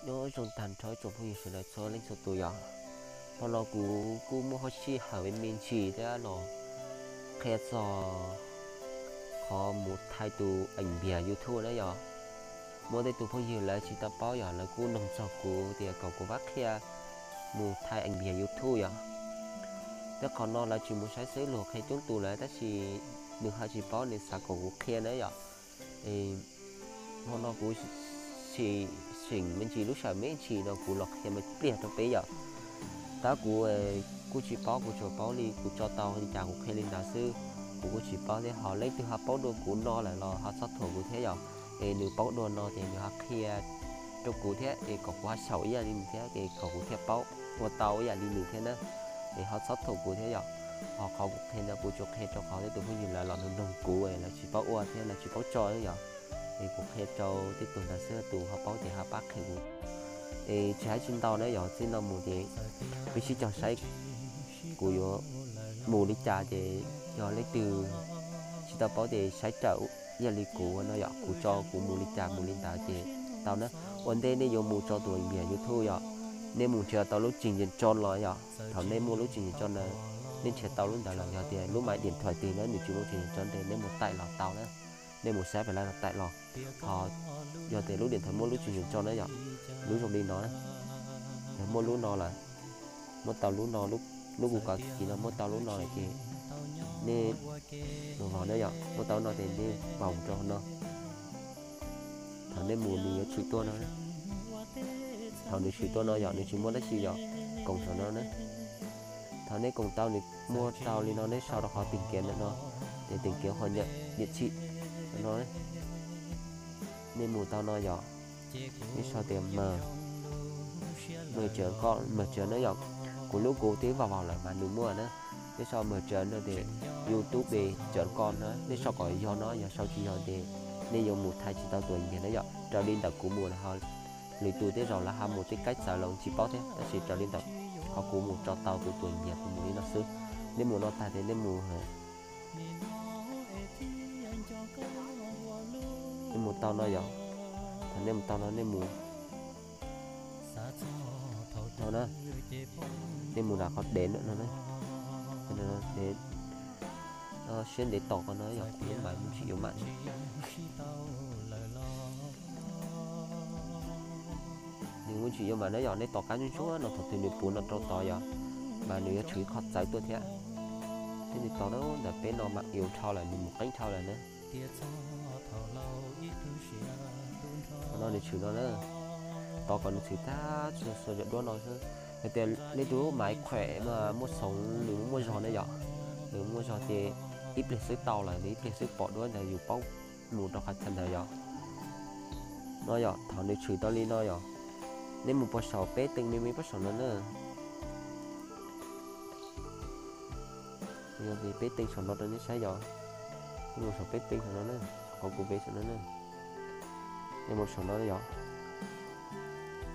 Nyob zoo tag nrho ib tsoom phooj ywg sawv daws txhua leej txhua tus yom. Hmo no kuv kuj muaj hauj sij hawm me ntsis thiab los qhia txog qhov mus thaij tus eem npias YouTube na yom. Muaj tej tus phooj ywg lawv tsis tau paub yom, lawv kuj noog txog kuv tias kom kuv pab qhia mus thaij eem npias YouTube yom. Tej qhov no lawv tsis mus saib xwb, luag qhia coob tus lawm tab sis nws ho tsis paub, nws xav kom kuv qhia na yom. Hmo no kuv sim seem me ntsis lub sij hawm me ntsis no kuv los qhia me pliag rau peb yom. Tab kuv kuj tsis paub, kuv tsuas paub li kuv tso tau li cas kuv qhia li ntawd xwb. Kuv kuj tsis paub thiab, ho leej twg ho paub dua kuv no lawm los ho txhob thuam kuv thiab yom. Es nws paub dua no ces nws ho qhia rau kuv thiab es kom kuv ho xyaum ib yam li nws thiab es kom kuv thiaj paub ua tau ib yam li nws thiab na. Es ho txhob thuam kuv thiab yom. Ho qhov kuv qhia ntawd kuv tsuas qhia rau qhov tej tus phooj ywg lawv los noog kuv es lawv tsis paub ua thiab lawv tsis paub tso yom. Es kuv qhia rau tej tus ntawd xwb, tus ho paub ces ho pab qhia kuv. Es tsis hais tsis ntau na yom, txij no mus ces peb sib cog saib kuv yuav mus li cas ces yog leej twg tsis tau paub ces saib raws ib yam li kuv no yom, kuv tso kuv mus li cas mus li ntawd ces tau na. Ua ntej nej yuav mus tso tus eem npias YouTube yom, nej mus nrhiav tau lub tswm nce tso los yom. Thaum nej muaj lub tswm nce tso na, nej nrhiav tau lub ntawd los yog tias lub maiv diam thuais twg na nws tsis muaj tswm nce tso ntawd nej mus taim los tau na. Nej mus saib pem lab taim los, ho yog tias lub diam thuais muaj lub tswm nce tso na yom, lub zoo li no, yog muaj lub no lawm, muaj tau lub no, lub kuv kov txim no muaj tau lub no lawm ces nej mus vog na yom, muaj tau no ces nej vog rau no. Thaum nej mus nws yuav tshwm tuaj no, thaum nws tshwm tuaj no yom, nws tsis muaj dab tsi yom, koom saum no na. Thaum nej koom tau nws muaj tau li no nej sau rau qhov tìm kiếm ntawm no, ces tìm kiếm hoặc nhận địa chỉ no. Nej mus tau no yom, nej sau tias mờ, mờ chữ con, mờ chữ na yom. Kuv lub kuv twb vog vog lawm mas nws muaj na. Nej sau mờ chữ no ces YouTube chữ con na, nej sau kom yog no, yog sau tsis yog ces nej yuav mus thaij tsis tau tus nyiag na yom. Raws li ntawm kuv mus ho lwm tus tej zaum lawv ho mus tej kaib txawv los tsis paub thiab, tab sis raws li ntawm qhov kuv mus tso tau tus tus nyiag kuv mus li no xwb. Nej mus no tag ces nej mus, nej mus tau no yom, thaum nej mus tau no nej mus no na, nej mus nram qhov dev no, siab ntev tos qhov no yog kuv lub maiv muaj tsim yuav mam. Nws muaj tsim yuav mam na yom, nej tos qab ntsuab ntsuab no thaum twg nws puv no rau tod yom, mas nws yuav tshwm ib qho txawv tuaj thiab. Thiab nws tos na, ntawm peb no mam yuav dhau lawm, nws mus qeeb dhau lawm na. Qhov no nws tshwm no na, tos kom nws tshwm tag txhua txhua cov duab no xwb. Yog tias leej twg lub maiv khuam mas muaj xoov nws muaj zog na yom, nws muaj zog ces ib pliag xwb tau lawm, ib pliag xwb pom duab ntawd yus paub mus rau qhov chaw ntawd yom. No yom, thaum nws tshwm tau li no yom, nej mus puag saum peb tee me me puag saum no na. Yog peb tee saum no rau nej saib yom, nej mus saum peb tee saum no na, qhov kuv peb saum no na. Nej mus saum no yom,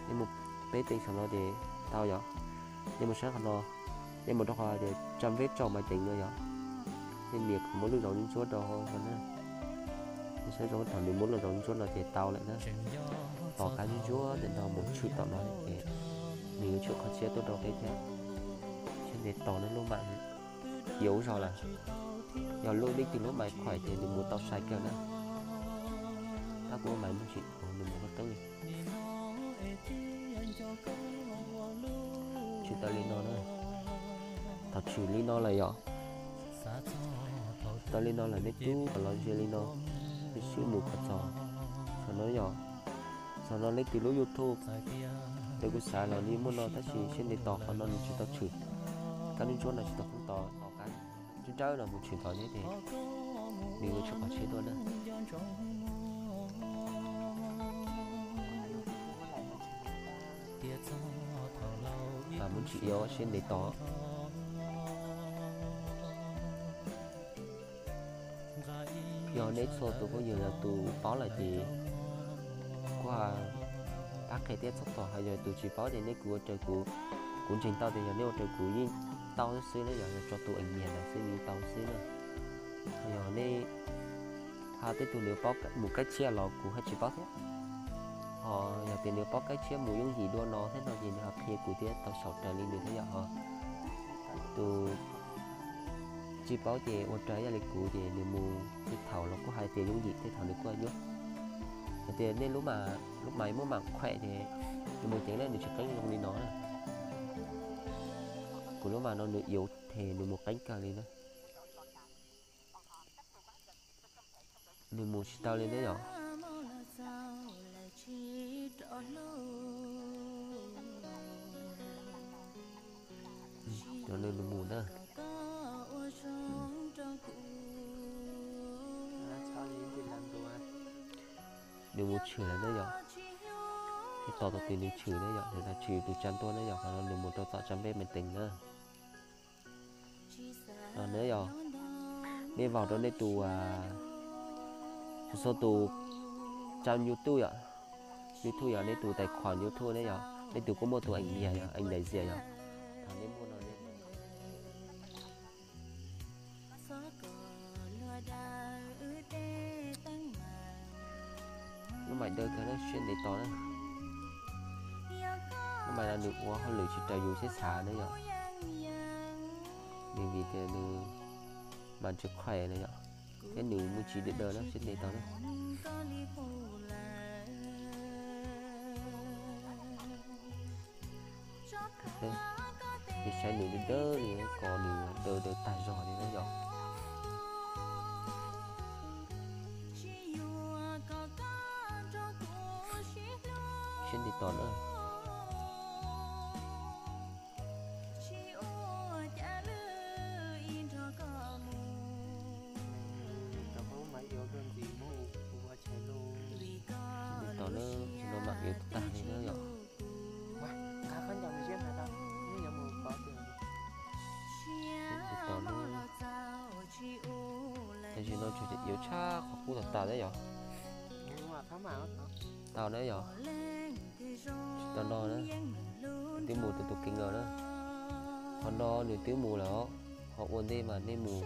nej mus peb tee saum no ces tau yom. Nej mus saib qhov no, nej mus rau qhov tias trang web cho máy tính no yom. Nej nias kom muaj lub zauv ntsuab rau hauv no na. Nej saib zoo thaum nws muaj lub zauv ntsuab no ces tau lawm na. Tos qab ntsuab ntsuab ntawm no mus tshwm tom no ces nws yuav tshwm qhov tshiab tuaj rau peb thiab. Siab ntev tos na, lub maiv yuav ua zog lawm. Yog lub leej twg lub maiv khuam ces nws mus tau sai kawg na. Tab kuv lub maiv muaj tsim, nws mus qeeb qeeb li. Tshwm tau li no na. Thaum tshwm li no lawm yom, tau li no lawm nej rub kom los ze li no, nej swb mus kom txog saum no yom. Saum no leej twg lub YouTube, ces kuv xav los li muaj no tab sis siab ntev tos qhov no nws tsis tau tshwm, kab ntsuab ntsuab no tsis tau poob tos, tos qab nrawb nrawb no mus tshwm tod thiab ces nws yuav tshwm qhov tshiab tuaj na. Mas muaj tsim yuav siab ntev tos. Yog nej txhua tus phooj ywg yog tus paub lawm ces kuj pab qhia thiab txhob thuam, ho yog tus tsis paub ces nej kuj ua raws kuv, kuv ntseeg tau tias yog nej ua raws kuv yeej tau xwb na, yog tso tus ees mias ntawd xwb nws yeej tau xwb na. Yog nej ho tej tug nws paub mus kaib tshiab los kuv ho tsis paub thiab. Ho yog Ces nws paub kaib tshiab mus yooj yim dua no thiab no ces nws ho qhia kuv thiab tau xyaum raws li nws thiab yom. Ho tus tsis paub ces ua raws ib yam li kuv ces nws mus tej thaum los kuj hais tias yooj yim, tej thaum nws kuj nyuaj. Hais tias nej lub mas, lub mas muaj mam khuam ces nws mus ceev na, nws tsis qeeb zoo li no na. Kuv lub mas no nws yuav them nws mus qeeb kawg li na. Nws mus tsis tau li na yom. Cov nws mus na. Nws mus tshwm lawm na yom. Ib tos tus twg nws tshwm na yom, nws tshwm tus tsa ntuj na yom, qhov no nws mus rau tom tsa npeb me teev na. No ne yom, nej vaum rau nej tus, tus sau tus tsa YouTube yom, YouTube yom, nej tus tais khuam YouTube ne yom, nej tus kuj muaj tus eem niam yom, eem daim ziam yom. Thaum nej muaj no nej lub mais dawb kawg na, siab ntev tos na. Lub mais no nws ua hauj lwm tsis raws yus siab xav na yom. Nws vim tias nws mas tsis qhuaim na yom, thiab nws muaj tsis dawb dawb na, siab ntev tos na. Nej saib nws dawb dawb li ko, nws dawb dawb tag zog li na yom. Siab ntev tos na. Siab ntev tos na, tsis no mam yuav tag li na yom. Siab ntev tos na. Tam sim no tsuas yuav tshaj qhov qub tom tas na yom. Tau na yom. Tsis tau no na. Twb mus rau tus kev los na. Qhov no nws twb mus lawm os. Qhov ua ntej mas nej mus,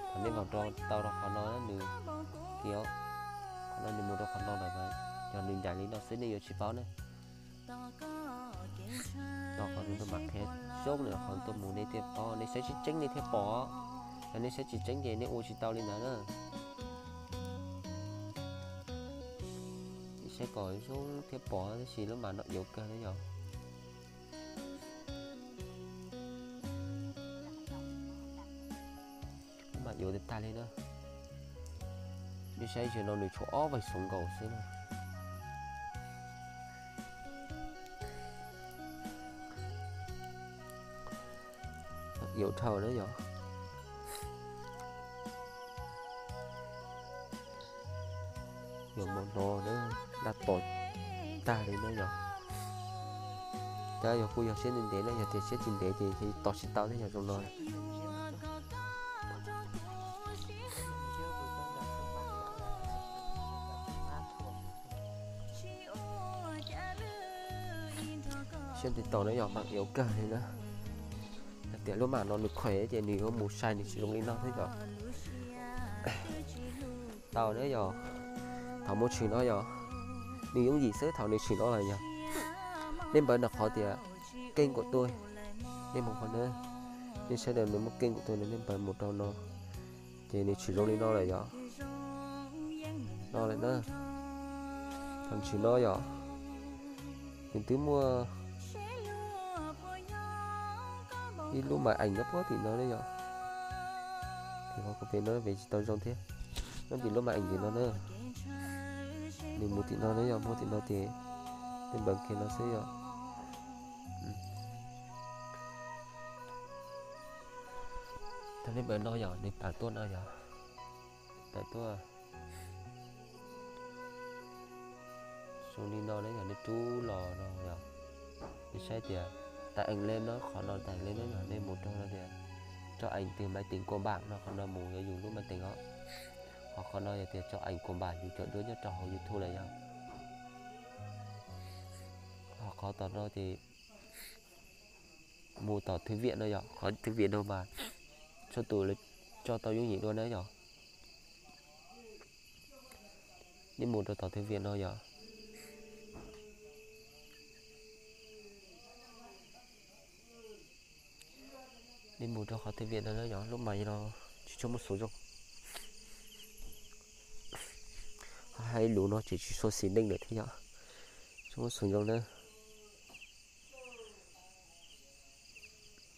thaum nej vaum rau tau rau qhov no na nws, kiv os, qhov no nws mus rau qhov no lawm mas yog nws ncaim li no xwb nej yuav tsis paub na. Tos qhov nws tuaj mam qhia zoo lawm qhov tuaj mus nej thiaj paub, nej saib tseeb tseeb nej thiaj pom. Yog nej saib tsis tseeb ces nej ua tsis tau li ntawd na. Nej saib kom zoo thiaj pom, tab sis lub mas no yuav kawg na yom. Lub mas yuav tag tag li na. Nej saib tam sim no nws tshuav ob vais xoov nkaus xwb na. Yuav dhau na yom. Yuav mus no na, daj pom tag li na yom. Tab yog kuj yog siab ntev ntev na, yog tias siab tsis ntev ces tos tsis tau thiab yog zoo no. Siab ntev tos na yom, mam yuav kawg li na. Hais tias lub mam no nws khuaim ces nws yuav mus sai nws tsis zoo li no thiab yom. Tau na yom. Thaum mus tshwm no yom, nws yooj yim xwb thaum nws tshwm no lawm yom. Nej npawb nram qhov tias kênh của tôi, nej mus qhov na, nej saib tias nws muaj kênh của tôi no, nej npawb mus rau no. Ces nws tshwm zoo li no lawm yom. No lawm na. Thaum tshwm no yom, nws twb muaj ib lub màn ảnh nyob puag tim no na yom. Ces qhov kuv pem no pem tsis tau zoo thiab. Nyob tim lub màn ảnh tim no na. Nws mus tim no na yom, mus tim no ces nej npawb kiag no xwb yom. Thaum nej npawb no yom, nws tawm tuaj no yom. Tawm tuaj zoo li no na yom, nej rub los no yom. Nej saib tias tab ees leb no, qhov no tab ees leb no yog nej mus rau no tias tso ees twg máy tính của bạn no, qhov no mus yuav yus lub máy tính os. Ho qhov no yog tias tso ees của bạn yus cov duab nyob rau hauv YouTube lawm yom. Ho qhov tom no ces mus tom thư viện no yom, qhov thư viện no mas txhua tus lawv tso tau yooj yim dua na yom. Nej mus rau tom thư viện no yom. Nej mus rau qhov thwj viam no na yog lub mais los tsis tshua muaj xu zoo. Hais lus no ces tsis tshua xis neej lawm thiab yog tsis muaj xu zoo na.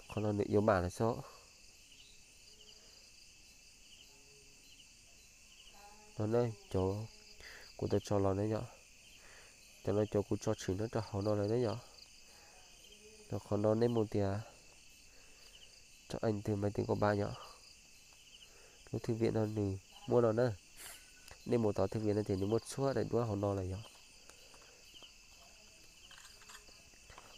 Qhov no nws yuav mam lawm xwb. No ne, cov kuv tau tso los ne yom, cov no cov kuv tso tshwm nyob rau hauv no lawm ne yom. Rau qhov no nej mus tias tso ees twg maiv teev koj pab yom. Lub thwj viam no nws muaj no na, nej mus tom thwj viam no ces nws muaj txhua daim duab hauv no lawm yom.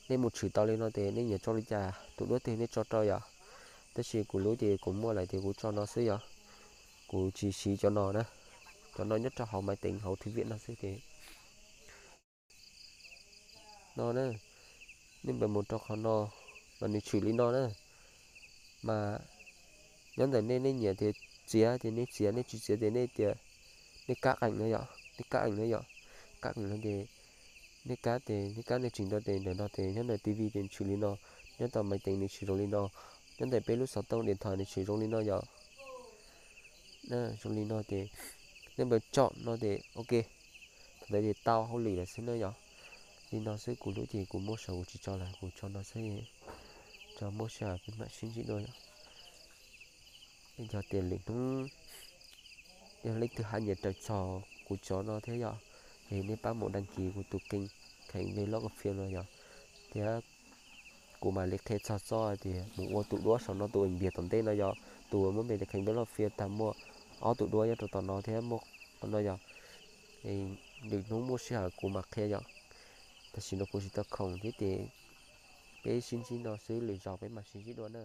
Nej mus tshwm tau li no ces nej nyiam tso li cas tus duab twg nej tso rau yom. Tab sis kuv lub ces kuv muaj lawm ces kuv tso no xwb yom. Kuv tsis siv cov no na, cov no nyob rau hauv maiv teev hauv thwj viam no xwb ces no na, nej mam mus rau qhov no mas nws tshwm li no na. Mas nyob ntawm nej, nej nyiam tias txiav ces nej txiav, nej tsis txiav ces nej tias nej kab qeem no yom, nej kab qeem no yom, kab qeem no ces nej kab ces nej kab nej tseem rau ces ntawm no ces nyob ntawm T V ces tshwm li no, nyob tom maiv teev nws tshwm zoo li no, nyob ntawm peb lub xov tooj điện thoại nws tshwm zoo li no yom. Zoo li no ces nej mam tso no ces ok, thaum ntawd ces tau hauj lwm lawm xwb na yom. Li no xwb, kuv lub ces kuv muaj saum kuv tsis tso lawm, kuv tso no xwb, tso muaj sij hawm peb mam sib ntsib dua yom. Yog tias lwm hnub yog leej twg haj nyiam raws txog kuv cov no thiab yom, es nej pab mus đăng ký kuv tus kênh Kheev Vlog Official no yom, thiab kuv mam li qhia txog txoj tias mus ua tus duab saum no tus npias tom ntej no yom, tus muab npe tias Kheev Vlog Official tag muaj ob tug duab nyob rau tom no thiab muaj qhov no yom. Lwm hnub muaj sij hawm kuv mam qhia yom. Tam sim no kuv tsis tau khoom thiab ces peb sib ntsib no xwb, lwm zaus peb mam sib ntsib dua na.